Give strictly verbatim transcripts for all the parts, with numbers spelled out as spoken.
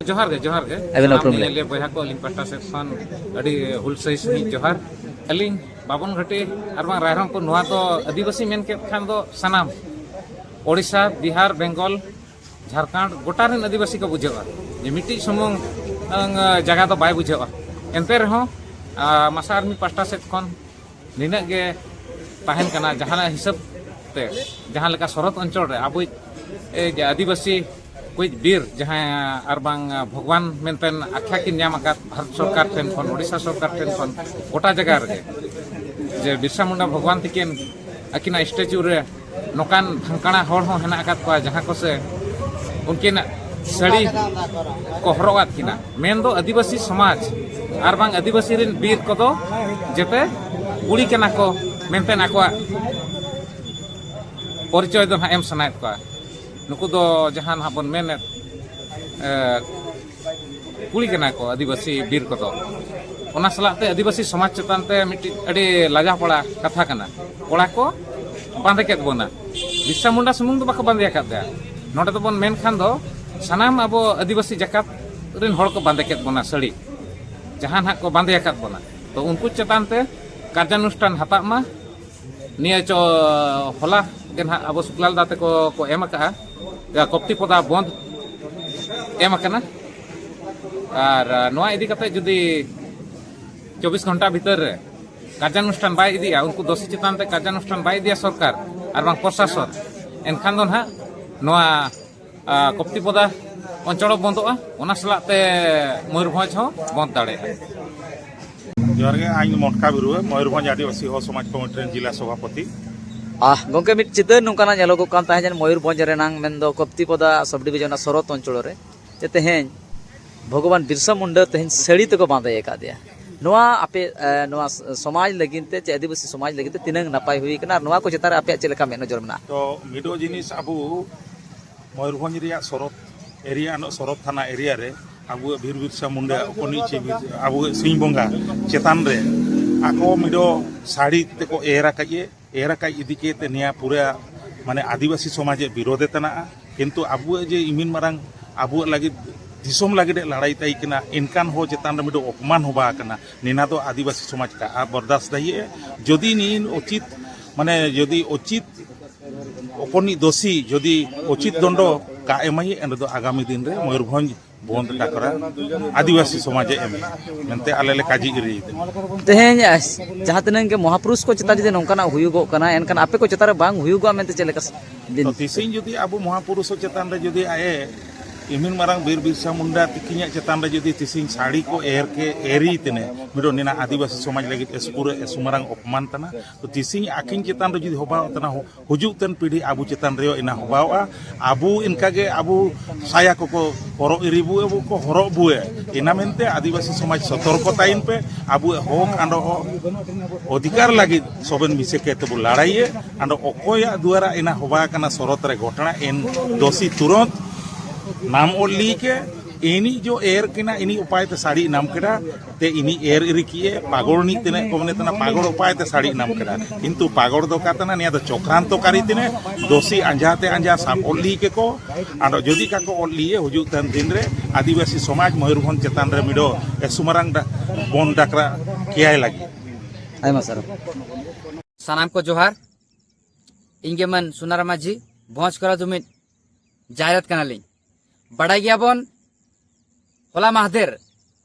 ᱡᱚᱦᱟᱨ ᱜᱮ, ᱡᱚᱦᱟᱨ ᱜᱮ᱾ ᱟᱹᱵᱤᱱ ᱥᱟᱱᱟᱢ ᱩᱯᱨᱩᱢ ᱞᱟᱹᱭ᱾ ᱧᱮᱧᱮᱞᱤᱭᱟᱹ ᱵᱚᱭᱦᱟ ᱠᱚ, ᱟᱹᱞᱤᱧ ᱯᱟᱦᱴᱟ ᱥᱮᱫ ᱠᱷᱚᱱ ᱟᱹᱰᱤ ᱦᱩᱞ ᱥᱟᱹᱦᱤ ᱥᱟᱹᱦᱤᱡ ᱡᱚᱦᱟᱨ᱾ ᱟᱹᱞᱤᱧ ᱵᱟᱵᱚᱱ ᱜᱷᱟᱹᱴᱤ ᱟᱨ ᱵᱟᱝ ᱨᱟᱭᱨᱚᱝᱯᱩᱨ, ᱱᱚᱣᱟ ᱫᱚ ᱟᱹᱫᱤᱵᱟᱹᱥᱤ ᱢᱮᱱ ᱠᱮᱫ ᱠᱷᱟᱱ ᱫᱚ ᱥᱟᱱᱟᱢ ᱳᱰᱤᱥᱟ, ᱵᱤᱦᱟᱨ, ᱵᱮᱝᱜᱚᱞ, ᱡᱷᱟᱲᱠᱷᱚᱸᱰ ᱜᱚᱴᱟ ᱨᱮᱱ ᱟᱹᱫᱤᱵᱟᱹᱥᱤ ᱠᱚ ᱵᱩᱡᱷᱟᱹᱜᱼᱟ᱾ ᱡᱮ ᱢᱤᱫᱴᱤᱡ ᱥᱩᱢᱩᱝ, ᱟᱸ, ᱡᱟᱭᱜᱟ ᱫᱚ ᱵᱟᱭ ᱵᱩᱡᱷᱟᱹᱜᱼᱟ᱾ ᱮᱱᱛᱮ ᱨᱮᱦᱚᱸ, ᱟᱸ, ᱢᱟᱥᱟ ᱟᱨᱢᱤ ᱯᱟᱦᱴᱟ ᱥᱮᱫ ᱠᱷᱚᱱ ᱱᱤᱱᱟᱹᱜ ᱜᱮ ᱛᱟᱦᱮᱱ ᱠᱟᱱᱟ, ᱡᱟᱦᱟᱸ ᱦᱤᱥᱟᱹᱵ ᱛᱮ, ᱡᱟᱦᱟᱸ ᱞᱮᱠᱟ ᱥᱚᱨᱚᱛ ᱚᱧᱪᱚᱞ ᱨᱮ ᱟᱵᱚᱭᱤᱡ, ᱮ, ᱡᱮ ᱟᱹᱫᱤᱵᱟᱹᱥᱤ ᱠᱚᱭᱤᱡ ᱵᱤᱨ ᱡᱟᱦᱟᱸᱭ ᱟᱨ ᱵᱟᱝ ᱵᱷᱚᱜᱽᱣᱟᱱ ᱢᱮᱱᱛᱮ ᱟᱠᱷᱲᱟ ᱠᱤᱱ ᱧᱟᱢ ᱟᱠᱟᱫ ᱵᱷᱟᱨᱚᱛ ᱥᱚᱨᱠᱟᱨ ᱴᱷᱮᱱ ᱠᱷᱚᱱ, ᱳᱰᱤᱥᱟ ᱥᱚᱨᱠᱟᱨ ᱴᱷᱮᱱ ᱠᱷᱚᱱ, ᱜᱚᱴᱟ ᱡᱟᱭᱜᱟ ᱨᱮᱜᱮ ᱡᱮ ᱵᱤᱨᱥᱟ ᱢᱩᱱᱰᱟ ᱵᱷᱚᱜᱽᱣᱟᱱ ᱛᱤᱠᱤᱱ ᱟᱹᱠᱤᱱᱟᱜ ᱥᱴᱮᱪᱩ ᱨᱮ ᱱᱚᱝᱠᱟᱱ ᱰᱷᱟᱝᱠᱟᱲᱟ ᱦᱚᱲ ᱦᱚᱸ ᱦᱮᱱᱟᱜ ᱟᱠᱟᱫ ᱠᱚᱣᱟ, ᱡᱟᱦᱟᱸ ᱠᱚ ᱥᱮ ᱩᱱᱠᱤᱱᱟᱜ ᱥᱟᱹᱲᱤ ᱠᱚ ᱦᱚᱨᱚᱜ ᱟᱫ ᱠᱤᱱᱟ᱾ ᱢᱮᱱᱫᱚ ᱟᱹᱫᱤᱵᱟᱹᱥᱤ ᱥᱚᱢᱟᱡᱽ ᱟᱨ ᱵᱟᱝ ᱟᱹᱫᱤᱵᱟᱹᱥᱤ ᱨᱮᱱ ᱵᱤᱨ ᱠᱚᱫᱚ ᱡᱮᱛᱮ ᱠᱩᱲᱤ ᱠᱟᱱᱟ ᱠᱚ ᱢᱮᱱᱛᱮ ᱟᱠᱚᱣᱟᱜ ᱯᱚᱨᱤᱪᱚᱭ ᱫᱚ ᱱᱟᱦᱟᱜ ᱮᱢ ᱥᱟᱱᱟᱭᱮᱫ ᱠᱚᱣᱟ᱾ ᱱᱩᱠᱩ ᱫᱚ ᱡᱟᱦᱟᱸ ᱱᱟᱦᱟᱜ ᱵᱚᱱ ᱢᱮᱱᱮᱫ, ᱮ, ᱠᱩᱲᱤ ᱠᱟᱱᱟ ᱠᱚ ᱟᱹᱫᱤᱵᱟᱹᱥᱤ ᱵᱤᱨ ᱠᱚᱫᱚ᱾ ᱚᱱᱟ ᱥᱟᱞᱟᱜ ᱛᱮ ᱟᱹᱫᱤᱵᱟᱹᱥᱤ ᱥᱚᱢᱟᱡᱽ ᱪᱮᱛᱟᱱ ᱛᱮ ᱢᱤᱫᱴᱤᱡ ᱟᱹᱰᱤ ᱞᱟᱡᱟᱣ ᱯᱟᱲᱟ ᱠᱟᱛᱷᱟ ᱠᱟᱱᱟ᱾ ᱠᱚᱲᱟ ᱠᱚ ᱵᱟᱸᱫᱮ ᱠᱮᱫ ᱵᱚᱱᱟ, ᱵᱤᱨᱥᱟ ᱢᱩᱱᱰᱟ ᱥᱩᱢᱩᱝ ᱫᱚ ᱵᱟᱠᱚ ᱵᱟᱸᱫᱮ ᱟᱠᱟᱫ ᱛᱟᱭᱟ᱾ ᱱᱚᱰᱮ ᱫᱚᱵᱚᱱ ᱢᱮᱱ ᱠᱷᱟᱱ ᱫᱚ ᱥᱟᱱᱟᱢ ᱟᱵᱚ ᱟᱹᱫᱤᱵᱟᱹᱥᱤ ᱡᱟᱠᱟᱛ ᱨᱮᱱ ᱦᱚᱲ ᱠᱚ ᱵᱟᱸᱫᱮ ᱠᱮᱫ ᱵᱚᱱᱟ ᱥᱟᱹᱲᱤ, ᱡᱟᱦᱟᱸ ᱱᱟᱦᱟᱜ ᱠᱚ ᱵᱟᱸᱫᱮ ᱟᱠᱟᱫ ᱵᱚᱱᱟ᱾ ᱛᱚ ᱩᱱᱠᱩ ᱪᱮᱛᱟᱱ ᱛᱮ ᱠᱟᱨᱡᱟᱱᱩᱥᱴᱷᱟᱱ ᱦᱟᱛᱟᱜ ᱢᱟ᱾ ᱱᱤᱭᱟᱹ ᱪᱚ ᱦᱚᱞᱟ ᱜᱮ ᱱᱟᱦᱟᱜ ᱟᱵᱚ ᱥᱩᱠᱞᱟᱞ ᱫᱟ ᱛᱮᱠᱚ ᱠᱚ ᱮᱢ ᱟᱠᱟᱜᱼᱟ, ᱠᱚᱯᱛᱤ ᱯᱚᱫᱟ ᱵᱚᱱᱫ ᱮᱢ ᱟᱠᱟᱱᱟ᱾ ᱟᱨ, ᱟ, ᱱᱚᱣᱟ ᱤᱫᱤ ᱠᱟᱛᱮ ᱡᱩᱫᱤ ᱪᱚᱵᱵᱤᱥ ᱜᱷᱚᱱᱴᱟ ᱵᱷᱤᱛᱟᱹᱨ ᱨᱮ ᱠᱟᱨᱡᱟᱱᱩᱥᱴᱷᱟᱱ ᱵᱟᱭ ᱤᱫᱤᱭᱟ, ᱩᱱᱠᱩ ᱫᱳᱥᱤ ᱪᱮᱛᱟᱱ ᱛᱮ ᱠᱟᱨᱡᱟᱱᱩᱥᱴᱷᱟᱱ ᱵᱟᱭ ᱤᱫᱤᱭᱟ ᱥᱚᱨᱠᱟᱨ ᱟᱨ ᱵᱟᱝ ᱯᱨᱚᱥᱟᱥᱚᱱ, ᱮᱱᱠᱷᱟᱱ ᱫᱚ ᱱᱟᱦᱟᱜ ᱱᱚᱣᱟ, ᱟ, ᱠᱚᱯᱛᱤ ᱯᱚᱫᱟ ᱚᱧᱪᱚᱲ ᱵᱚᱱᱫᱚᱜᱼᱟ, ᱚᱱᱟ ᱥᱟᱞᱟᱜ ᱛᱮ ᱢᱚᱭᱩᱨᱵᱷᱚᱸᱡᱽ ᱦᱚᱸ ᱵᱚᱱᱫ ᱫᱟᱲᱮᱭᱟᱜᱼᱟ᱾ ᱡᱚᱦᱟᱨ ᱜᱮ, ᱤᱧ ᱢᱚᱴᱠᱟ ᱵᱤᱨᱩᱣᱟ, ᱢᱚᱭᱩᱨᱵᱷᱚᱸᱡᱽ ᱟᱹᱫᱤᱵᱟᱹᱥᱤ ᱦᱚᱲ ᱥᱚᱢᱟᱡᱽ ᱠᱚᱢᱤᱴᱤ ᱨᱮᱱ ᱡᱤᱞᱟ ᱥᱚᱵᱷᱟᱯᱚᱛᱤ᱾ ᱟᱦ, ᱜᱚᱢᱠᱮ, ᱢᱤᱫ ᱪᱤᱛᱟᱹᱨ ᱱᱚᱝᱠᱟᱱᱟᱜ ᱧᱮᱞᱚᱜᱚᱜ ᱠᱟᱱ ᱛᱟᱦᱮᱸᱫ, ᱡᱮ ᱢᱚᱭᱩᱨᱵᱷᱚᱸᱡᱽ ᱨᱮᱱᱟᱝ ᱢᱮᱱᱫᱚ ᱠᱚᱯᱛᱤ ᱯᱚᱫᱟ ᱥᱚᱵᱽ ᱰᱤᱵᱤᱡᱚᱱ ᱨᱮᱱᱟᱜ ᱥᱚᱨᱚᱛ ᱚᱧᱪᱚᱞ ᱨᱮ, ᱡᱮ ᱛᱮᱦᱮᱧ ᱵᱷᱚᱜᱚᱵᱟᱱ ᱵᱤᱨᱥᱟ ᱢᱩᱱᱰᱟ ᱛᱮᱦᱮᱧ ᱥᱟᱹᱲᱤ ᱛᱮᱠᱚ ᱵᱟᱸᱫᱮ ᱟᱠᱟᱫᱮᱭᱟ᱾ ᱱᱚᱣᱟ ᱟᱯᱮ, ᱮ, ᱱᱚᱣᱟ ᱥᱚᱢᱟᱡᱽ ᱞᱟᱹᱜᱤᱫ ᱛᱮ ᱪᱮ ᱟᱹᱫᱤᱵᱟᱹᱥᱤ ᱥᱚᱢᱟᱡᱽ ᱞᱟᱹᱜᱤᱫ ᱛᱮ ᱛᱤᱱᱟᱹᱝ ᱱᱟᱯᱟᱭ ᱦᱩᱭ ᱟᱠᱟᱱᱟ ᱟᱨ ᱱᱚᱣᱟ ᱠᱚ ᱪᱮᱛᱟᱱ ᱨᱮ ᱟᱯᱮᱭᱟᱜ ᱪᱮᱫ ᱞᱮᱠᱟ ᱢᱮᱫ ᱱᱚᱡᱚᱨ ᱢᱮᱱᱟᱜᱼᱟ? ᱛᱚ ᱢᱤᱫᱴᱮᱡ ᱡᱤᱱᱤᱥ ᱟᱵᱚ ᱢᱚᱭᱩᱨᱵᱷᱚᱸᱡᱽ ᱨᱮᱭᱟᱜ ᱥᱚᱨᱚᱛ ᱮᱨᱤᱭᱟ, ᱥᱚᱨᱚᱛ ᱛᱷᱟᱱᱟ ᱮᱨᱤᱭᱟ ᱨᱮ ᱟᱵᱚᱣᱟᱜ ᱵᱤᱨ ᱵᱤᱨᱥᱟ ᱢᱩᱱᱰᱟ ᱚᱠᱚᱱᱤᱡ ᱪᱮ ᱵᱤᱨ-, ᱟᱵᱚᱣᱟᱜ ᱥᱤᱧ ᱵᱚᱸᱜᱟ ᱪᱮᱛᱟᱱ ᱨᱮ ᱟᱠᱚ ᱢᱤᱫᱴᱮᱡ ᱥᱟᱹᱲᱤ ᱛᱮᱠᱚ ᱮᱨ ᱟᱠᱟᱫ ᱮ, ᱮᱨ ᱟᱠᱟᱫ ᱤᱫᱤ ᱠᱮᱫ ᱛᱮ ᱱᱤᱭᱟᱹ ᱯᱩᱨᱟᱹ ᱢᱟᱱᱮ ᱟᱹᱫᱤᱵᱟᱹᱥᱤ ᱥᱚᱢᱟᱡᱽ ᱮ ᱵᱤᱨᱳᱫᱷ ᱮ ᱛᱟᱱᱟᱜᱼᱟ᱾ ᱠᱤᱱᱛᱩ ᱟᱵᱚᱣᱟᱜ ᱡᱮ ᱤᱢᱤᱱ ᱢᱟᱨᱟᱝ ᱟᱵᱚᱣᱟᱜ ᱞᱟᱹᱜᱤᱫ ᱫᱤᱥᱚᱢ ᱞᱟᱹᱜᱤᱫ ᱮ ᱞᱟᱲᱟᱭ ᱛᱟᱭ ᱠᱟᱱᱟ, ᱮᱱᱠᱟᱱ ᱦᱚᱲ ᱪᱮᱛᱟᱱ ᱨᱮ ᱢᱤᱫᱴᱮᱱ ᱚᱯᱚᱢᱟᱱ ᱦᱚᱸ ᱵᱟᱝ ᱠᱟᱱᱟ᱾ ᱱᱤᱱᱟ ᱫᱚ ᱟᱹᱫᱤᱵᱟᱹᱥᱤ ᱥᱚᱢᱟᱡᱽ ᱠᱟᱜᱼᱟ ᱵᱚᱨᱫᱟᱥ ᱫᱟᱲᱮᱭᱟᱜᱼᱟ᱾ ᱡᱩᱫᱤ ᱱᱤᱱ ᱩᱪᱤᱛ, ᱢᱟᱱᱮ ᱡᱩᱫᱤ ᱩᱪᱤᱛ ᱚᱠᱚᱨᱱᱤᱡ ᱫᱳᱥᱤ ᱡᱩᱫᱤ ᱩᱪᱤᱛ ᱫᱚᱱᱰᱚ ᱠᱟᱜ ᱮᱢᱟᱭ, ᱮᱱ ᱨᱮᱫᱚ ᱟᱜᱟᱢᱤ ᱫᱤᱱ ᱨᱮ ᱢᱚᱭᱩᱨᱵᱷᱚᱸᱡᱽ ᱵᱚᱱᱫᱷ ᱰᱟᱠᱨᱟ ᱟᱹᱫᱤᱵᱟᱹᱥᱤ ᱥᱚᱢᱟᱡᱽ ᱮ ᱮᱢ ᱢᱮᱱᱛᱮ ᱟᱞᱮ ᱞᱮ ᱠᱟᱹᱡᱤ ᱤᱨᱤᱭᱮᱫᱟ᱾ ᱛᱮᱦᱮᱧ, ᱟᱥ-, ᱡᱟᱦᱟᱸ ᱛᱤᱱᱟᱹᱜ ᱜᱮ ᱢᱚᱦᱟᱯᱩᱨᱩᱥ ᱠᱚ ᱪᱮᱛᱟᱱ ᱡᱩᱫᱤ ᱱᱚᱝᱠᱟᱱᱟᱜ ᱦᱩᱭᱩᱜᱚᱜ ᱠᱟᱱᱟ, ᱮᱱᱠᱷᱟᱱ ᱟᱯᱮ ᱠᱚ ᱪᱮᱛᱟᱱ ᱨᱮ ᱵᱟᱝ ᱦᱩᱭᱩᱜᱚᱜᱼᱟ ᱢᱮᱱᱛᱮ ᱪᱮᱫ ᱞᱮᱠᱟ ᱵᱤᱱ? ᱛᱚ ᱛᱤᱥᱤᱧ ᱡᱩᱫᱤ ᱟᱵᱚ ᱢᱚᱦᱟᱯᱩᱨᱩᱥ ᱪᱮᱛᱟᱱ ᱨᱮ ᱡᱩᱫᱤ ᱟᱡ ᱮ ᱤᱢᱤᱱ ᱢᱟᱨᱟᱝ ᱵᱤᱨ ᱵᱤᱨᱥᱟ ᱢᱩᱱᱰᱟ ᱛᱤᱠᱤᱧᱟᱜ ᱪᱮᱛᱟᱱ ᱨᱮ ᱡᱩᱫᱤ ᱛᱤᱥᱤᱧ ᱥᱟᱹᱲᱤ ᱠᱚ ᱮᱨ ᱠᱮ, ᱮᱨᱤ ᱛᱮᱱᱮ, ᱢᱤᱫᱴᱮᱱ ᱱᱤᱱᱟ ᱟᱹᱫᱤᱵᱟᱹᱥᱤ ᱥᱚᱢᱟᱡᱽ ᱞᱟᱹᱜᱤᱫ ᱮᱥᱯᱩᱨᱟᱹ ᱮᱥᱩᱢᱟᱨᱟᱝ ᱚᱯᱚᱢᱟᱱ ᱛᱟᱱᱟ᱾ ᱛᱚ ᱛᱤᱥᱤᱧ ᱟᱹᱠᱤᱱ ᱪᱮᱛᱟᱱ ᱨᱮ ᱡᱩᱫᱤ ᱦᱚᱵᱟᱣ ᱛᱟᱱᱟ, ᱦᱚ-, ᱦᱤᱡᱩᱜ ᱛᱮᱱ ᱯᱤᱲᱦᱤ ᱟᱵᱚ ᱪᱮᱛᱟᱱ ᱨᱮ ᱤᱱᱟ ᱦᱚᱵᱟᱣᱜᱼᱟ᱾ ᱟᱵᱚ ᱤᱱᱠᱟᱜᱮ ᱟᱵᱚ ᱥᱟᱭᱟ ᱠᱚᱠᱚ ᱦᱚᱨᱚᱜ ᱤᱨᱤ ᱵᱚ, ᱟᱵᱚ ᱠᱚ ᱦᱚᱨᱚᱜ ᱵᱚᱭᱟ᱾ ᱤᱱᱟ ᱢᱮᱱᱛᱮ ᱟᱹᱫᱤᱵᱟᱹᱥᱤ ᱥᱚᱢᱟᱡᱽ ᱥᱚᱛᱚᱨᱠᱚ ᱛᱟᱭᱮᱱ ᱯᱮ, ᱟᱵᱚᱣᱟᱜ ᱦᱚᱠ ᱟᱸᱰᱚ ᱚᱫᱷᱤᱠᱟᱨ ᱞᱟᱹᱜᱤᱫ ᱥᱚᱵᱮᱱ ᱢᱤᱥᱮ ᱠᱟᱛᱮ ᱵᱚ ᱞᱟᱲᱟᱭᱟ᱾ ᱟᱸᱰᱚ ᱚᱠᱚᱭᱟᱜ ᱫᱩᱣᱟᱨᱟ ᱤᱱᱟ ᱦᱚᱵᱟ ᱠᱟᱱᱟ ᱥᱚᱨᱚᱛ ᱨᱮ ᱜᱷᱚᱴᱚᱱᱟ, ᱮᱱ ᱫᱳᱥᱤ ᱛᱩᱨᱚᱱᱛ ᱱᱟᱢ ᱚᱞ ᱞᱤ ᱠᱮ, ᱤᱱᱤ ᱡᱚ ᱮᱨ ᱠᱤᱱᱟ, ᱤᱱᱤ ᱩᱯᱟᱭ ᱛᱮ ᱥᱟᱹᱲᱤ ᱱᱟᱢ ᱠᱮᱫᱟ, ᱛᱮ ᱤᱱᱤ ᱮᱨ ᱤᱨᱤ ᱠᱤᱭᱮ ᱯᱟᱜᱚᱲ ᱱᱤᱡ ᱛᱮᱱᱮ ᱠᱚ ᱢᱮᱱᱮ ᱛᱮᱱᱟ, ᱯᱟᱜᱚᱲ ᱩᱯᱟᱭ ᱛᱮ ᱥᱟᱹᱲᱤ ᱱᱟᱢ ᱠᱮᱫᱟ᱾ ᱠᱤᱱᱛᱩ ᱯᱟᱜᱚᱲ ᱫᱚ ᱠᱟ ᱛᱮᱱᱟ, ᱱᱤᱭᱟ ᱫᱚ ᱪᱚᱠᱨᱟᱱᱛᱚᱠᱟᱨᱤ ᱛᱮᱱᱮ, ᱫᱳᱥᱤ ᱟᱸᱡᱟ ᱛᱮ ᱟᱸᱡᱟ ᱥᱟᱵ ᱚᱞ ᱞᱤ ᱠᱮ ᱠᱚ᱾ ᱟᱫᱚ ᱡᱩᱫᱤ ᱠᱟ ᱠᱚ ᱚᱞ ᱞᱤᱭᱮ ᱦᱩᱡᱩᱜ ᱛᱟᱦᱮᱱ ᱫᱤᱱ ᱨᱮ ᱟᱹᱫᱤᱵᱟᱹᱥᱤ ᱥᱚᱢᱟᱡᱽ ᱢᱚᱭᱩᱨᱵᱷᱚᱸᱡᱽ ᱪᱮᱛᱟᱱ ᱨᱮ ᱢᱤᱰᱚ ᱮ ᱥᱩᱢᱟᱨᱟᱝ ᱰᱟ-, ᱵᱚᱱ ᱰᱟᱠᱨᱟ ᱠᱮᱭᱟᱭ ᱞᱟᱹᱜᱤᱫ᱾ ᱟᱭᱢᱟ ᱥᱟᱨᱦᱟᱣ᱾ ᱥᱟᱱᱟᱢ ᱠᱚ ᱡᱚᱦᱟᱨ᱾ ᱤᱧ ᱜᱮ ᱢᱟᱹᱱ ᱥᱩᱱᱟᱨᱟᱢ ᱢᱟᱹᱡᱷᱤ, ᱵᱷᱚᱸᱡᱽ ᱠᱚᱨᱟ ᱡᱩᱢᱤᱫ ᱡᱟᱭᱨᱟᱛ ᱠᱟᱱᱟᱞᱤᱧ᱾ ᱵᱟᱰᱟᱭ ᱜᱮᱭᱟᱵᱚᱱ, ᱦᱚᱞᱟ ᱢᱟᱦᱫᱮᱨ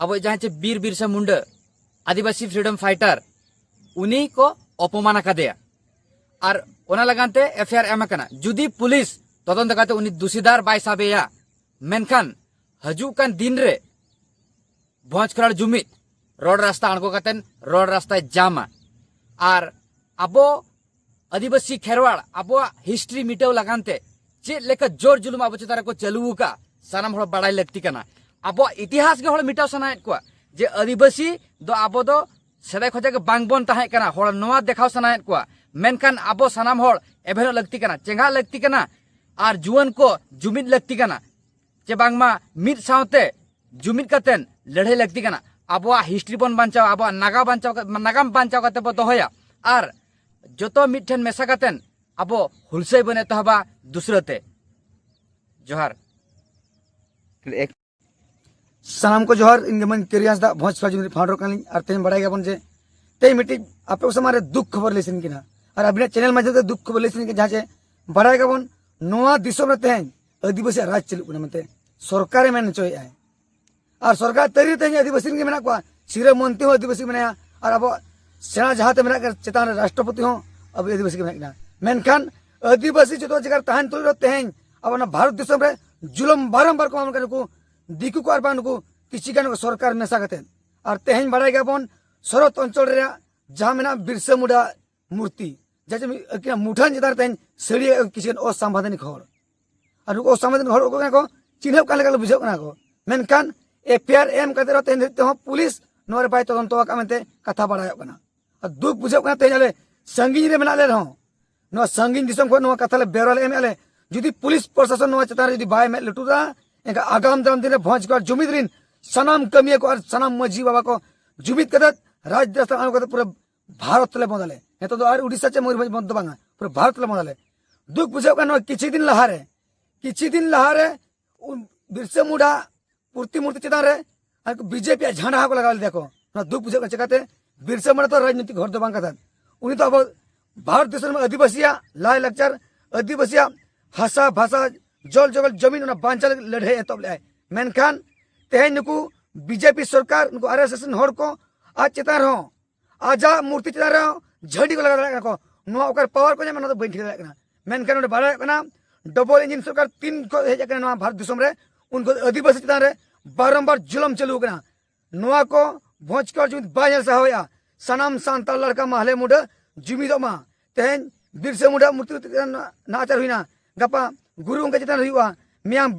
ᱟᱵᱚ ᱡᱟᱦᱟᱸ ᱪᱮ ᱵᱤᱨ ᱵᱤᱨᱥᱟ ᱢᱩᱱᱰᱟᱹ, ᱟᱹᱫᱤᱵᱟᱹᱥᱤ freedom fighter, ᱩᱱᱤ ᱠᱚ ᱚᱯᱚᱢᱟᱱ ᱟᱠᱟᱫᱮᱭᱟ᱾ ᱟᱨ ᱚᱱᱟ ᱞᱟᱜᱟᱱ ᱛᱮ F I R ᱮᱢ ᱟᱠᱟᱱᱟ᱾ ᱡᱩᱫᱤ ᱯᱩᱞᱤᱥ ᱛᱚᱫᱚᱱᱛᱚ ᱠᱟᱛᱮ ᱩᱱᱤ ᱫᱩᱥᱤᱫᱟᱨ ᱵᱟᱭ ᱥᱟᱵᱮᱭᱟ, ᱢᱮᱱᱠᱷᱟᱱ ᱦᱤᱡᱩᱜ ᱠᱟᱱ ᱫᱤᱱ ᱨᱮ ᱵᱷᱚᱸᱡᱽ ᱠᱷᱚᱨᱟᱲ ᱡᱩᱢᱤᱫ ᱨᱚᱲ ᱨᱟᱥᱛᱟ ᱟᱬᱜᱚ ᱠᱟᱛᱮ ᱨᱚᱲ ᱨᱟᱥᱛᱟᱭ ᱡᱟᱢᱟ᱾ ᱟᱨ ᱟᱵᱚ ᱟᱹᱫᱤᱵᱟᱹᱥᱤ ᱠᱷᱮᱨᱣᱟᱲ ᱟᱵᱚᱣᱟᱜ history ᱢᱤᱴᱟᱹᱣ ᱞᱟᱜᱟᱱ ᱛᱮ ᱪᱮᱫ ᱞᱮᱠᱟ ᱡᱳᱨ ᱡᱩᱞᱩᱢ ᱟᱵᱚ ᱪᱮᱛᱟᱱ ᱨᱮᱠᱚ ᱪᱟᱹᱞᱩ ᱟᱠᱟᱫ, ᱥᱟᱱᱟᱢ ᱦᱚᱲ ᱵᱟᱲᱟᱭ ᱞᱟᱹᱠᱛᱤ ᱠᱟᱱᱟ᱾ ᱟᱵᱚᱣᱟᱜ ᱤᱛᱤᱦᱟᱥ ᱜᱮ ᱦᱚᱲ ᱢᱤᱴᱟᱣ ᱥᱟᱱᱟᱭᱮᱫ ᱠᱚᱣᱟ ᱡᱮ ᱟᱹᱫᱤᱵᱟᱹᱥᱤ ᱫᱚ ᱟᱵᱚ ᱫᱚ ᱥᱮᱫᱟᱭ ᱠᱷᱚᱱᱟᱜ ᱜᱮ ᱵᱟᱝ ᱵᱚᱱ ᱛᱟᱦᱮᱸ ᱠᱟᱱᱟ, ᱦᱚᱲ ᱱᱚᱣᱟ ᱫᱮᱠᱷᱟᱣ ᱥᱟᱱᱟᱭᱮᱫ ᱠᱚᱣᱟ᱾ ᱢᱮᱱᱠᱷᱟᱱ ᱟᱵᱚ ᱥᱟᱱᱟᱢ ᱦᱚᱲ ᱮᱵᱷᱮᱱᱚᱜ ᱞᱟᱹᱠᱛᱤ ᱠᱟᱱᱟ, ᱪᱮᱸᱜᱷᱟᱜ ᱞᱟᱹᱠᱛᱤ ᱠᱟᱱᱟ ᱟᱨ ᱡᱩᱣᱟᱹᱱ ᱠᱚ ᱡᱩᱢᱤᱫ ᱞᱟᱹᱠᱛᱤ ᱠᱟᱱᱟ᱾ ᱪᱮ ᱵᱟᱝᱢᱟ ᱢᱤᱫ ᱥᱟᱶᱛᱮ ᱡᱩᱢᱤᱫ ᱠᱟᱛᱮᱱ ᱞᱟᱹᱲᱦᱟᱹᱭ ᱞᱟᱹᱠᱛᱤ ᱠᱟᱱᱟ᱾ ᱟᱵᱚᱣᱟᱜ history ᱵᱚᱱ ᱵᱟᱧᱪᱟᱣᱟ, ᱟᱵᱚᱣᱟᱜ ᱱᱟᱜᱟᱢ ᱵᱟᱧᱪᱟᱣ, ᱱᱟᱜᱟᱢ ᱵᱟᱧᱪᱟᱣ ᱠᱟᱛᱮ ᱵᱚ ᱫᱚᱦᱚᱭᱟ ᱟᱨ ᱡᱚᱛᱚ ᱢᱤᱫ ᱴᱷᱮᱱ ᱢᱮᱥᱟ ᱠᱟᱛᱮᱱ ᱟᱵᱚ ᱦᱩᱞᱥᱟᱹᱭ ᱵᱚᱱ ᱮᱛᱚᱦᱚᱵᱟ ᱫᱩᱥᱨᱟᱹ ᱛᱮ᱾ ᱡᱚᱦᱟᱨ᱾ ᱥᱟᱱᱟᱢ ᱠᱚ ᱡᱚᱦᱟᱨ᱾ ᱤᱧ ᱜᱮ ᱢᱟᱹᱧ ᱠᱮᱨᱤᱭᱟᱥ ᱫᱟ, ᱵᱷᱚᱸᱡᱽ ᱯᱷᱟᱡᱽᱢᱤᱨ ᱯᱷᱟᱣᱩᱱᱰᱟᱨ ᱠᱟᱱᱟᱞᱤᱧ᱾ ᱟᱨ ᱛᱮᱦᱮᱧ ᱵᱟᱲᱟᱭ ᱜᱮᱭᱟᱵᱚᱱ ᱡᱮ ᱛᱮᱦᱮᱧ ᱢᱤᱫᱴᱤᱡ ᱟᱯᱮ ᱠᱚ ᱥᱟᱢᱟᱝ ᱨᱮ ᱫᱩᱠ ᱠᱷᱚᱵᱚᱨ ᱞᱟᱹᱭ ᱥᱟᱱᱟᱧ ᱠᱟᱱᱟ, ᱟᱨ ᱟᱵᱤᱱᱟᱜ ᱪᱮᱱᱮᱞ ᱢᱟᱫᱽᱫᱷᱚᱢ ᱛᱮ ᱫᱩᱠ ᱠᱷᱚᱵᱚᱨ ᱞᱟᱹᱭ ᱥᱟᱱᱟᱧ ᱠᱟᱱᱟ, ᱡᱟᱦᱟᱸ ᱡᱮ ᱵᱟᱲᱟᱭ ᱜᱮᱭᱟᱵᱚᱱ ᱱᱚᱣᱟ ᱫᱤᱥᱚᱢ ᱨᱮ ᱛᱮᱦᱮᱧ ᱟᱹᱫᱤᱵᱟᱹᱥᱤᱭᱟᱜ ᱨᱟᱡᱽ ᱪᱟᱹᱞᱩᱜ ᱠᱟᱱᱟ ᱢᱮᱱᱛᱮ ᱥᱚᱨᱠᱟᱨᱮ ᱢᱮᱱ ᱦᱚᱪᱚᱭᱮᱫᱼᱟᱭ᱾ ᱟᱨ ᱥᱚᱨᱠᱟᱨ ᱛᱟᱹᱨᱤ ᱨᱮ ᱛᱮᱦᱮᱧ ᱟᱹᱫᱤᱵᱟᱹᱥᱤ ᱨᱮᱱ ᱜᱮ ᱢᱮᱱᱟᱜ ᱠᱚᱣᱟ, ᱥᱤᱨᱟᱹ ᱢᱚᱱᱛᱨᱤ ᱦᱚᱸ ᱟᱹᱫᱤᱵᱟᱹᱥᱤ ᱢᱮᱱᱟᱭᱟ, ᱟᱨ ᱟᱵᱚᱣᱟᱜ ᱥᱮᱬᱟ ᱡᱟᱦᱟᱸ ᱛᱮ ᱢᱮᱱᱟᱜ ᱠᱚᱣᱟ ᱪᱮᱛᱟᱱ ᱨᱮ ᱨᱟᱥᱴᱨᱚᱯᱚᱛᱤ ᱦᱚᱸ ᱟᱵᱚ ᱟᱹᱫᱤᱵᱟᱹᱥᱤ ᱜᱮ ᱢᱮᱱᱟᱜ ᱠᱤᱱᱟ᱾ ᱢᱮᱱᱠᱷᱟᱱ ᱟᱹᱫᱤᱵᱟᱹᱥᱤ ᱡᱚᱛᱚ ᱡᱟᱭᱜᱟ ᱨᱮ ᱛᱟᱦᱮᱱ ᱛᱩᱞᱩᱡ ᱨᱮᱦᱚᱸ ᱛᱮᱦᱮᱧ ᱟᱵᱚ ᱚᱱᱟ ᱵᱷᱟᱨᱚᱛ ᱫᱤᱥᱚᱢ ᱨᱮ ᱡᱩᱞᱩᱢ ᱵᱟᱨᱚᱢᱵᱟᱨ ᱠᱚ ᱮᱢᱟᱵᱚᱱ ᱠᱟᱱᱟ ᱱᱩᱠᱩ ᱫᱤᱠᱩ ᱠᱚ ᱟᱨ ᱵᱟᱝ ᱱᱩᱠᱩ ᱠᱤᱪᱷᱤ ᱜᱟᱱ ᱥᱚᱨᱠᱟᱨ ᱢᱮᱥᱟ ᱠᱟᱛᱮ᱾ ᱟᱨ ᱛᱮᱦᱮᱧ ᱵᱟᱲᱟᱭ ᱜᱮᱭᱟᱵᱚᱱ ᱥᱚᱨᱚᱛ ᱚᱧᱪᱚᱞ ᱨᱮᱭᱟᱜ ᱡᱟᱦᱟᱸ ᱢᱮᱱᱟᱜ ᱵᱤᱨᱥᱟᱹ ᱢᱩᱱᱰᱟ ᱢᱩᱨᱛᱤ, ᱡᱟᱦᱟᱸ ᱡᱮ ᱟᱹᱠᱤᱱᱟᱜ ᱢᱩᱴᱷᱟᱹᱱ ᱪᱮᱛᱟᱱ ᱨᱮ ᱛᱮᱦᱮᱧ ᱥᱟᱹᱲᱤ ᱠᱤᱪᱷᱩ ᱜᱟᱱ ᱚᱥᱟᱢᱵᱤᱫᱷᱟᱱᱤᱠ ᱦᱚᱲ, ᱟᱨ ᱱᱩᱠᱩ ᱚᱥᱟᱢᱵᱤᱫᱷᱟᱱᱤᱠ ᱦᱚᱲ ᱠᱚ ᱠᱟᱱᱟ ᱠᱚ, ᱪᱤᱱᱦᱟᱹᱯ ᱠᱟᱱ ᱞᱮᱠᱟ ᱞᱮ ᱵᱩᱡᱷᱟᱹᱣ ᱠᱟᱱᱟ ᱠᱚ᱾ ᱢᱮᱱᱠᱷᱟᱱ ᱮᱯᱷ ᱟᱭ ᱟᱨ ᱮᱢ ᱠᱟᱛᱮ ᱨᱮᱦᱚᱸ ᱛᱮᱦᱮᱧ ᱫᱷᱟᱹᱵᱤᱡ ᱛᱮᱦᱚᱸ ᱯᱩᱞᱤᱥ ᱱᱚᱣᱟ ᱨᱮ ᱵᱟᱭ ᱛᱚᱫᱚᱱᱛᱚ ᱟᱠᱟᱫ ᱢᱮᱱᱛᱮ ᱠᱟᱛᱷᱟ ᱵᱟᱲᱟᱭᱚᱜ ᱠᱟᱱᱟ᱾ ᱟᱨ ᱫᱩᱠ ᱵᱩᱡᱷᱟᱹᱜ ᱠᱟᱱᱟ, ᱛᱮᱦᱮᱧ ᱟᱞᱮ ᱥᱟᱺᱜᱤᱧ ᱨᱮ ᱢᱮᱱᱟᱜ ᱞᱮ ᱨᱮᱦᱚᱸ, ᱱᱚᱣᱟ ᱥᱟᱺᱜᱤᱧ ᱫᱤᱥᱚᱢ ᱠᱷᱚᱱ ᱱᱚᱣᱟ ᱠᱟᱛᱷᱟ ᱞᱮ ᱵᱮᱣᱨᱟ ᱞᱮ ᱮᱢᱮᱫᱼᱟ ᱞᱮ, ᱡᱩᱫᱤ ᱯᱩᱞᱤᱥ ᱯᱨᱚᱥᱟᱥᱚᱱ ᱱᱚᱣᱟ ᱪᱮᱛᱟᱱ ᱨᱮ ᱡᱩᱫᱤ ᱵᱟᱭ ᱢᱮᱫ ᱞᱩᱛᱩᱨᱟ, ᱮᱱᱠᱷᱟᱱ ᱟᱜᱟᱢ ᱫᱟᱨᱟᱢ ᱫᱤᱱ ᱨᱮ ᱵᱷᱚᱸᱡᱽ ᱜᱟᱲ ᱡᱩᱢᱤᱫ ᱨᱤᱱ ᱥᱟᱱᱟᱢ ᱠᱟᱹᱢᱤᱭᱟᱹ ᱠᱚ ᱟᱨ ᱥᱟᱱᱟᱢ ᱢᱟᱹᱡᱷᱤ ᱵᱟᱵᱟ ᱠᱚ ᱡᱩᱢᱤᱫ ᱠᱟᱛᱮ ᱨᱟᱡᱽ ᱨᱟᱥᱛᱟ ᱟᱬᱜᱚ ᱠᱟᱛᱮ ᱯᱩᱨᱟᱹ ᱵᱷᱟᱨᱚᱛ ᱞᱮ ᱵᱚᱸᱫᱟᱞᱮ᱾ ᱱᱤᱛᱚᱜ ᱫᱚ ᱟᱨ ᱩᱰᱤᱥᱟ ᱪᱮ ᱢᱚᱭᱩᱨᱵᱷᱚᱸᱡᱽ ᱵᱚᱱᱫᱚ ᱵᱟᱝᱟ, ᱯᱩᱨᱟᱹ ᱵᱷᱟᱨᱚᱛ ᱞᱮ ᱵᱚᱸᱫᱟᱞᱮ᱾ ᱫᱩᱠ ᱵᱩᱡᱷᱟᱹᱜ ᱠᱟᱱᱟ, ᱱᱚᱣᱟ ᱠᱤᱪᱷᱤ ᱫᱤᱱ ᱞᱟᱦᱟᱨᱮ, ᱠᱤᱪᱷᱤ ᱫᱤᱱ ᱞᱟᱦᱟᱨᱮ ᱩᱱ ᱵᱤᱨᱥᱟᱹ ᱢᱩᱱᱰᱟ ᱯᱨᱚᱛᱤᱢᱩᱨᱛᱤ ᱪᱮᱛᱟᱱ ᱨᱮ ᱟᱨ ᱵᱤᱡᱮᱯᱤ ᱟᱜ ᱡᱷᱟᱸᱰᱟ ᱦᱚᱸᱠᱚ ᱞᱟᱜᱟᱣ ᱞᱮᱫᱟ ᱠᱚ᱾ ᱱᱚᱣᱟ ᱫᱩᱠ ᱵᱩᱡᱷᱟᱹᱜ ᱠᱟᱱᱟ᱾ ᱪᱮᱠᱟᱛᱮ? ᱵᱤᱨᱥᱟᱹ ᱢᱩᱱᱰᱟ ᱫᱚ ᱨᱟᱡᱽᱱᱤᱛᱤᱠ ᱦᱚᱲ ᱫᱚ ᱵᱟᱝ ᱠᱟᱱᱟ᱾ ᱩᱱᱤ ᱫᱚ ᱟᱵᱚ ᱵᱷᱟᱨᱚᱛ ᱫᱤᱥᱚᱢ ᱨᱮᱱ ᱟᱹᱫᱤᱵᱟᱹᱥᱤᱭᱟᱜ ᱞᱟᱭ ᱞᱟᱠᱪᱟᱨ, ᱟᱹᱫᱤᱵᱟᱹᱥᱤᱭᱟᱜ ᱦᱟᱥᱟ ᱵᱷᱟᱥᱟ, ᱡᱚᱞ ᱡᱚᱜᱚᱞ ᱡᱚᱢᱤᱱ, ᱚᱱᱟ ᱵᱟᱧᱪᱟᱣ ᱞᱟᱹᱜᱤᱫ ᱞᱟᱹᱲᱦᱟᱹᱭ ᱮᱛᱚᱦᱚᱵ ᱞᱮᱫᱟᱭ᱾ ᱢᱮᱱᱠᱷᱟᱱ ᱛᱮᱦᱮᱧ ᱱᱩᱠᱩ ᱵᱤᱡᱮᱯᱤ ᱥᱚᱨᱠᱟᱨ, ᱱᱩᱠᱩ ᱟᱨ ᱮᱥ ᱮᱥ ᱨᱮᱱ ᱦᱚᱲ ᱠᱚ ᱟᱡ ᱪᱮᱛᱟᱱ ᱨᱮᱦᱚᱸ, ᱟᱡᱟᱜ ᱢᱩᱨᱛᱤ ᱪᱮᱛᱟᱱ ᱨᱮᱦᱚᱸ ᱡᱷᱟᱹᱱᱰᱤ ᱠᱚ ᱞᱟᱜᱟᱣ ᱫᱟᱲᱮᱭᱟᱜ ᱠᱟᱱᱟ ᱠᱚ᱾ ᱱᱚᱣᱟ ᱚᱠᱟᱨᱮ ᱯᱟᱣᱟᱨ ᱠᱚ ᱧᱟᱢᱟ, ᱚᱱᱟ ᱫᱚ ᱵᱟᱹᱧ ᱴᱷᱤᱠᱟᱹ ᱫᱟᱲᱮᱭᱟᱜ ᱠᱟᱱᱟ᱾ ᱢᱮᱱᱠᱷᱟᱱ ᱱᱚᱰᱮ ᱵᱟᱲᱟᱭᱚᱜ ᱠᱟᱱᱟ, ᱰᱚᱵᱚᱞ ᱤᱧᱡᱤᱱ ᱥᱚᱨᱠᱟᱨ ᱛᱤᱱ ᱠᱷᱚᱱ ᱦᱮᱡ ᱟᱠᱟᱱᱟ ᱱᱚᱣᱟ ᱵᱷᱟᱨᱚᱛ ᱫᱤᱥᱚᱢ ᱨᱮ, ᱩᱱ ᱠᱷᱚᱱ ᱟᱹᱫᱤᱵᱟᱹᱥᱤ ᱪᱮᱛᱟᱱ ᱨᱮ ᱵᱟᱨᱚᱢᱵᱟᱨ ᱡᱩᱞᱩᱢ ᱪᱟᱹᱞᱩ ᱟᱠᱟᱱᱟ᱾ ᱱᱚᱣᱟ ᱠᱚ ᱵᱷᱚᱸᱡᱽ ᱠᱚ ᱡᱩᱢᱤᱫ ᱵᱟᱭ ᱧᱮᱞ ᱥᱟᱦᱟᱣᱮᱫᱼᱟ᱾ ᱥᱟᱱᱟᱢ ᱥᱟᱱᱛᱟᱲ ᱞᱟᱲᱠᱟ ᱢᱟᱦᱞᱮ ᱢᱩᱰᱟᱹ ᱡᱩᱢᱤᱫᱚᱜ ᱢᱟ᱾ ᱛᱮᱦᱮᱧ ᱵᱤᱨᱥᱟᱹ ᱢᱩᱱᱰᱟ ᱢᱩᱨᱛᱤ ᱪᱮᱛᱟᱱ ᱱᱟᱦᱟᱪᱟᱨ ᱦᱩᱭᱱᱟ, ᱜᱟᱯᱟ ᱜᱩᱨᱩ ᱜᱚᱢᱠᱮ ᱪᱮᱛᱟᱱ ᱨᱮ ᱦᱩᱭᱩᱜᱼᱟ, ᱢᱮᱭᱟᱝ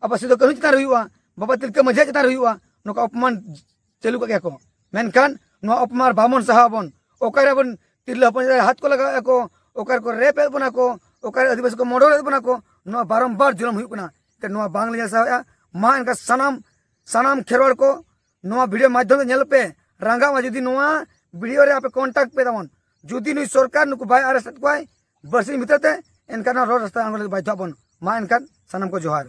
ᱟᱵᱚ ᱥᱤᱫᱩ ᱠᱟᱹᱱᱦᱩ ᱪᱮᱛᱟᱱ ᱨᱮ ᱦᱩᱭᱩᱜᱼᱟ, ᱵᱟᱵᱟ ᱛᱤᱞᱠᱟᱹ ᱢᱟᱹᱡᱷᱤᱭᱟᱜ ᱪᱮᱛᱟᱱ ᱨᱮ ᱦᱩᱭᱩᱜᱼᱟ, ᱱᱚᱝᱠᱟ ᱚᱯᱚᱢᱟᱱ ᱪᱟᱹᱞᱩ ᱠᱟᱜ ᱜᱮᱭᱟ ᱠᱚ᱾ ᱢᱮᱱᱠᱷᱟᱱ ᱱᱚᱣᱟ ᱚᱯᱚᱢᱟᱱ ᱵᱟᱵᱚᱱ ᱥᱟᱦᱟᱣ ᱟᱵᱚᱱ᱾ ᱚᱠᱟᱨᱮ ᱟᱵᱚᱱ ᱛᱤᱨᱞᱟᱹ ᱦᱚᱯᱚᱱ ᱪᱮᱛᱟᱱ ᱨᱮ ᱦᱟᱛ ᱠᱚ ᱞᱟᱜᱟᱣᱮᱫᱼᱟ ᱠᱚ, ᱚᱠᱟᱨᱮ ᱠᱚ ᱨᱮᱯ ᱮᱫ ᱵᱚᱱᱟ ᱠᱚ, ᱚᱠᱟᱨᱮ ᱟᱹᱫᱤᱵᱟᱹᱥᱤ ᱠᱚ ᱢᱚᱰᱚᱨᱮᱫ ᱵᱚᱱᱟ ᱠᱚ, ᱱᱚᱣᱟ ᱵᱟᱨᱚᱢᱵᱟᱨ ᱡᱩᱞᱩᱢ ᱦᱩᱭᱩᱜ ᱠᱟᱱᱟ᱾ ᱮᱱᱠᱷᱟᱱ ᱱᱚᱣᱟ ᱵᱟᱝ ᱞᱮ ᱧᱮᱞ ᱥᱟᱦᱟᱣᱮᱫᱼᱟ᱾ ᱢᱟ ᱮᱱᱠᱷᱟᱱ ᱥᱟᱱᱟᱢ, ᱥᱟᱱᱟᱢ ᱠᱷᱮᱨᱣᱟᱲ ᱠᱚ ᱱᱚᱣᱟ ᱵᱷᱤᱰᱤᱭᱳ ᱢᱟᱫᱽᱫᱷᱚᱢ ᱛᱮ ᱧᱮᱞ ᱯᱮ, ᱨᱟᱸᱜᱟᱣ ᱢᱟ᱾ ᱡᱩᱫᱤ ᱱᱚᱣᱟ ᱵᱷᱤᱰᱤᱭᱳ ᱨᱮ ᱟᱯᱮ ᱠᱚᱱᱴᱟᱠᱴ ᱯᱮ ᱛᱟᱵᱚᱱ, ᱡᱩᱫᱤ ᱱᱩᱭ ᱥᱚᱨᱠᱟᱨ ᱱᱩᱠᱩ ᱵᱟᱭ ᱟᱨᱮᱥᱴ ᱮᱫ ᱠᱚᱣᱟᱭ ᱵᱟᱨᱥᱤᱧ ᱵᱷᱤᱛᱟᱹᱨ ᱛᱮ, ᱮᱱᱠᱷᱟᱱ ᱱᱚᱣᱟ ᱨᱚᱲ ᱨᱟᱥᱛᱟ ᱟᱬᱜᱚ ᱞᱟᱹᱜᱤᱫ ᱵᱟᱫᱽᱫᱷᱚ ᱟᱵᱚᱱ᱾ ᱢᱟ ᱮᱱᱠᱷᱟᱱ ᱥᱟᱱᱟᱢ ᱠᱚ ᱡᱚᱦᱟᱨ᱾